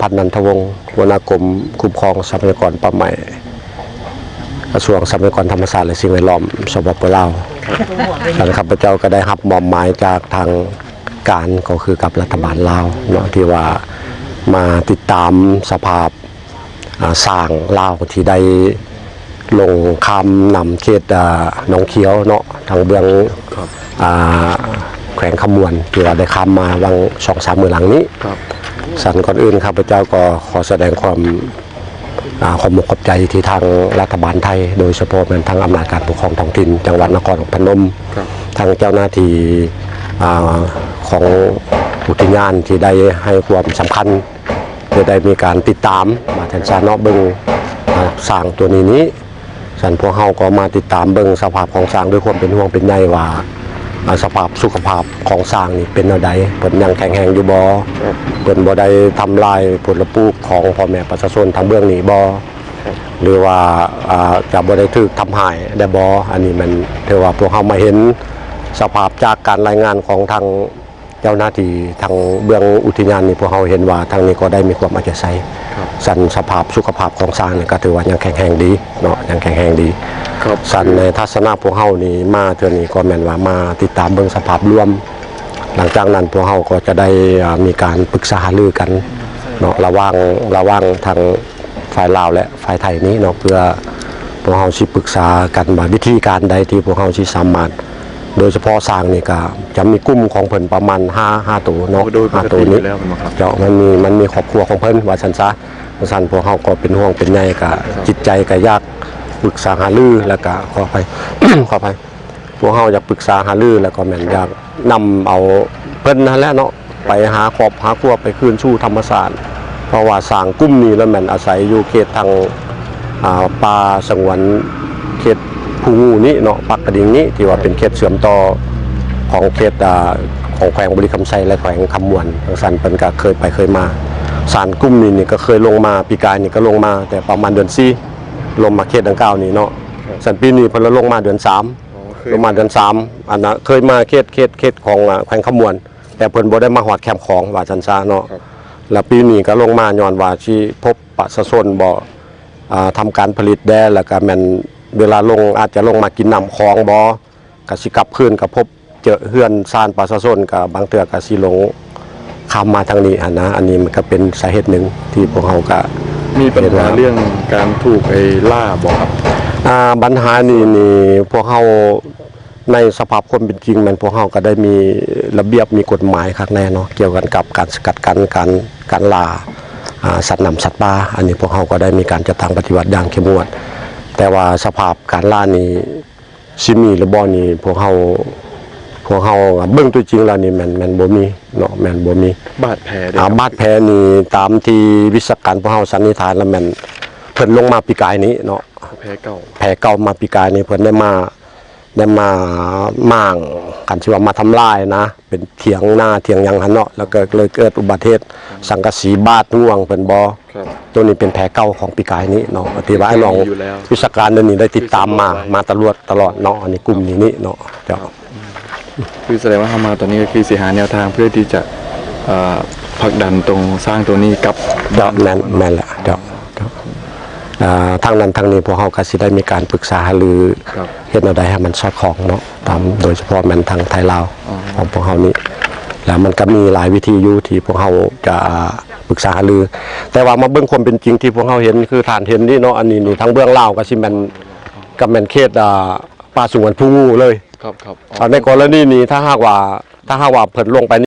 ພັນ ນັນທະວົງ ຫົວໜ້າກົມຄຸ້ມຄອງຊັບພະຍາກອນປ່າໄມ້ ກະຊວງຊັບພະຍາກອນທຳມະຊາດ ແລະ ສິ່ງແວດລ້ອມ ສປປ ລາວ. ທາງຂ້າພະເຈົ້າກໍໄດ້ຮັບມອບໝາຍຈາກທາງການ ກໍຄືກັບລັດຖະບານລາວເນາະ ທີ່ວ່າມາຕິດຕາມສະພາບ ອາ ຊ້າງລາວທີ່ໄດ້ລົງຂ້າມນ້ຳເຂດ ອາ ໜອງຂຽວເນາະ ທາງເບື້ອງ ອາ ແຂວງຄຳມ່ວນ ທີ່ວ່າໄດ້ຂ້າມມາຫວ່າງສອງສາມມື້ຫຼັງນີ້. ຊັ້ນກ່ອນອື່ນ ຂ້າພະເຈົ້າກໍຂໍສະແດງຄວາມ ອາ ຂອບອົກຂອບໃຈທີ່ທາງລັດຖະບານໄທ ໂດຍສະເພາະແມ່ນທາງອຳນາດການປົກຄອງທ້ອງຖິ່ນຈັງຫວັດນະຄອນພະນົມ ທັງເຈົ້າໜ້າທີ່ ອາ ຂອງອຸທິຍານທີ່ໄດ້ໃຫ້ຄວາມສຳຄັນ ຈະໄດ້ມີການຕິດຕາມ ວ່າຊັ້ນຊະເນາະ ເບິ່ງ ອາ ຊ້າງຕົວນີ້ນີ້. ຊັ້ນພວກເຮົາກໍມາຕິດຕາມເບິ່ງສະພາບຂອງຊ້າງ ດ້ວຍຄວາມເປັນຫ່ວງເປັນໃຍວ່າ ອາ ສະພາບສຸຂະພາບຂອງຊ້າງນີ້ເປັນແນວໃດ, ເພິ່ນຍັງແຂງແຮງຢູ່ບໍ່, ເພິ່ນບໍ່ໄດ້ທຳລາຍຜົນລະປູກຂອງພໍ່ແມ່ປະຊາຊົນທາງເບື້ອງນີ້ບໍ່ ຫຼືວ່າ ອາ ຈະບໍ່ໄດ້ຖືກທຳຮ້າຍໄດ້ບໍ່. ອັນນີ້ແມ່ນຖືວ່າພວກເຮົາມາເຫັນສະພາບຈາກການລາຍງານຂອງທາງ ເຈົ້າໜ້າທີ່ທາງເບື້ອງອຸທິຍານນີ້ ພວກເຮົາເຫັນວ່າທາງນີ້ກໍໄດ້ມີຄວາມເອົາໃຈໃສ່. ຊັ້ນສະພາບສຸຂະພາບຂອງຊ້າງນີ້ກໍຖືວ່າຍັງແຂງແຮງດີເນາະ, ຍັງແຂງແຮງດີ. ຊັ້ນໃນທັດສະນະພວກເຮົານີ້ມາເທື່ອນີ້ກໍແມ່ນວ່າມາຕິດຕາມເບິ່ງສະພາບລວມ. ຫຼັງຈາກນັ້ນພວກເຮົາກໍຈະໄດ້ ອາ ມີການປຶກສາຫາລືກັນເນາະ ລະຫວ່າງ ລະຫວ່າງທາງ ຝ່າຍລາວ ແລະ ຝ່າຍໄທນີ້ເນາະ ເພື່ອພວກເຮົາຊິປຶກສາກັນວ່າວິທີການໃດທີ່ພວກເຮົາຊິສາມາດ ໂດຍສະເພາະຊ້າງນີ້ກະຈະມີກຸ່ມຂອງເພິ່ນປະມານຫ້າ ຫ້າໂຕເນາະ ໂດຍປົກກະຕິຢູ່ແລ້ວແມ່ນບໍ່ຄັບ? ເຈົ້າ ມັນມີ ມັນມີຄອບຄົວຂອງເພິ່ນວ່າຊັ້ນຊະ. ຊັ້ນພວກເຮົາກໍເປັນຫ່ວງເປັນໃຍ ກະຈິດໃຈກະຢາກປຶກສາຫາລື ແລ້ວກະ ຂໍອະໄພ ຂໍອະໄພ ພວກເຮົາຢາກປຶກສາຫາລື ແລ້ວກໍແມ່ນຢາກນຳເອົາເພິ່ນຫັ້ນແຫຼະເນາະ ໄປຫາຄອບຫາຄົວ ໄປຄືນສູ່ທຳມະຊາດ ເພາະວ່າຊ້າງກຸ່ມນີ້ລະແມ່ນອາໄສຢູ່ເຂດທາງ ອາ ປ່າສະຫງວນເຂດພູງູນີ້ເນາະ ປາກກະດິງນີ້ ທີ່ວ່າເປັນເຂດເຊື່ອມຕໍ່ຂອງເຂດ ອາ ຂອງແຂວງບໍລິຄຳໄຊ ແລະ ແຂວງຄຳມ່ວນ. ຈັ່ງຊັ້ນເພິ່ນກະເຄີຍໄປເຄີຍມາ. ຊ້າງກຸ່ມນີ້ນີ້ກະເຄີຍລົງມາ ປີກາຍນີ້ກະລົງມາແຕ່ປະມານເດືອນສີ່ ລົງມາເຂດດັ່ງກ່າວນີ້ເນາະ. ຊັ້ນປີນີ້ເພິ່ນລະລົງມາເດືອນສາມ ລົງມາເດືອນສາມ ອັນນະ ເຄີຍມາເຂດ ເຂດ ເຂດຂອງ ອາ ແຂວງຄຳມ່ວນ ແຕ່ເພິ່ນບໍ່ໄດ້ມາຮອດແຄມຂອງວ່າຊັ້ນຊະເນາະ. ແລ້ວປີນີ້ກະລົງມາຍ້ອນວ່າຊິພົບປະຊາຊົນບໍ່ ອາ ທຳການຜະລິດແດ່ ແລ້ວກະແມ່ນເວລາລົງອາດຈະລົງມາກິນນ້ຳຂອງບໍ່ ກະຊິກັບຄືນກະພົບເຈີເຮືອນຊານປະຊາຊົນ ກະບາງເທື່ອກະຊິຫຼົງ ຂ້າມມາທາງນີ້ຫັ້ນນະ. ອັນນີ້ມັນກະເປັນສາເຫດໜຶ່ງທີ່ພວກເຮົາກະມີບັນຫາເລື່ອງການຖືກໄອ້ລ່າບໍ່ຄັບ? ອາ ບັນຫານີ້ນີ້ພວກເຮົາ ໃນສະພາບຄວາມເປັນຈິງແມ່ນພວກເຮົາກະໄດ້ມີລະບຽບ ມີກົດໝາຍຄັກແນ່ເນາະ ກ່ຽວກັນກັບການສະກັດກັ້ນການ ການລ່າ ອາ ສັດນ້ຳສັດປ່າ. ອັນນີ້ພວກເຮົາກະໄດ້ມີການຈັດຕັ້ງປະຕິບັດຢ່າງເຂັ້ມງວດ ແຕ່ວ່າສະພາບການລ່ານີ້ ຊິມີຫຼືບໍ່ນີ້ ພວກເຮົາ ພວກເຮົາເບິ່ງຕົວຈິງແລ້ວນີ້ແມ່ນ ແມ່ນບໍ່ມີເນາະ ແມ່ນບໍ່ມີ. ບາດແຜເດ? ອາ ບາດແຜນີ້ຕາມທີ່ວິຊາການພວກເຮົາສັນນິຖານລະແມ່ນເພິ່ນລົງມາປີກາຍນີ້ເນາະ ແຜເກົ່າ ແຜເກົ່າມາປີກາຍນີ້ ເພິ່ນໄດ້ມາ ໄດ້ມາມ້າງ ຄັນຊິວ່າມາທຳລາຍນະ ເປັນຖຽງນາຖຽງຫຍັງຫັ້ນເນາະ ແລ້ວກໍເລີຍເກີດອຸບັດເຫດ ສັງກະສີບາດງວງເພິ່ນບໍ່. ໂຕນີ້ເປັນແຜເກົ່າຂອງປີກາຍນີ້ເນາະ ທີ່ວ່າອ້າຍນ້ອງວິຊາການດຽວນີ້ໄດ້ຕິດຕາມມາ ມາຕະຫຼອດຕະຫຼອດເນາະ ອັນນີ້ກຸ່ມນີ້ນີ້ເນາະ. ເຈົ້າ ຄືສະແດງວ່າເຮົາມາຕອນນີ້ກໍຄືຊິຫາແນວທາງເພື່ອທີ່ຈະ ເອີ ຜັກດັນຕົງຊ້າງໂຕນີ້ກັບ ເຈົ້າ ແມ່ນ ແມ່ນແຫຼະ ເຈົ້າ ເຈົ້າ. ອາ ທາງນັ້ນທາງນີ້ພວກເຮົາກໍຊິໄດ້ມີການປຶກສາຫາລື ເຮັດແນວໃດໃຫ້ມັນສອດຄ່ອງເນາະ ຕາມ ໂດຍສະເພາະແມ່ນທາງໄທລາວຂອງພວກເຮົານີ້ ແລ້ວມັນກໍມີຫຼາຍວິທີຢູ່ທີ່ພວກເຮົາຈະປຶກສາຫາລື ແຕ່ວ່າມາເບິ່ງຄວາມເປັນຈິງທີ່ພວກເຮົາເຫັນ ຄືທ່ານເຫັນນີ້ເນາະ ອັນນີ້ນີ້ທາງເບື້ອງລາວກໍຊິແມ່ນ ກໍແມ່ນເຂດ ອາ ປ່າສະຫງວນພູງູເລີຍ. ໃນກໍລະນີນີ້ ຖ້າຫາກວ່າ ຖ້າຫາກວ່າເພິ່ນລົງໄປ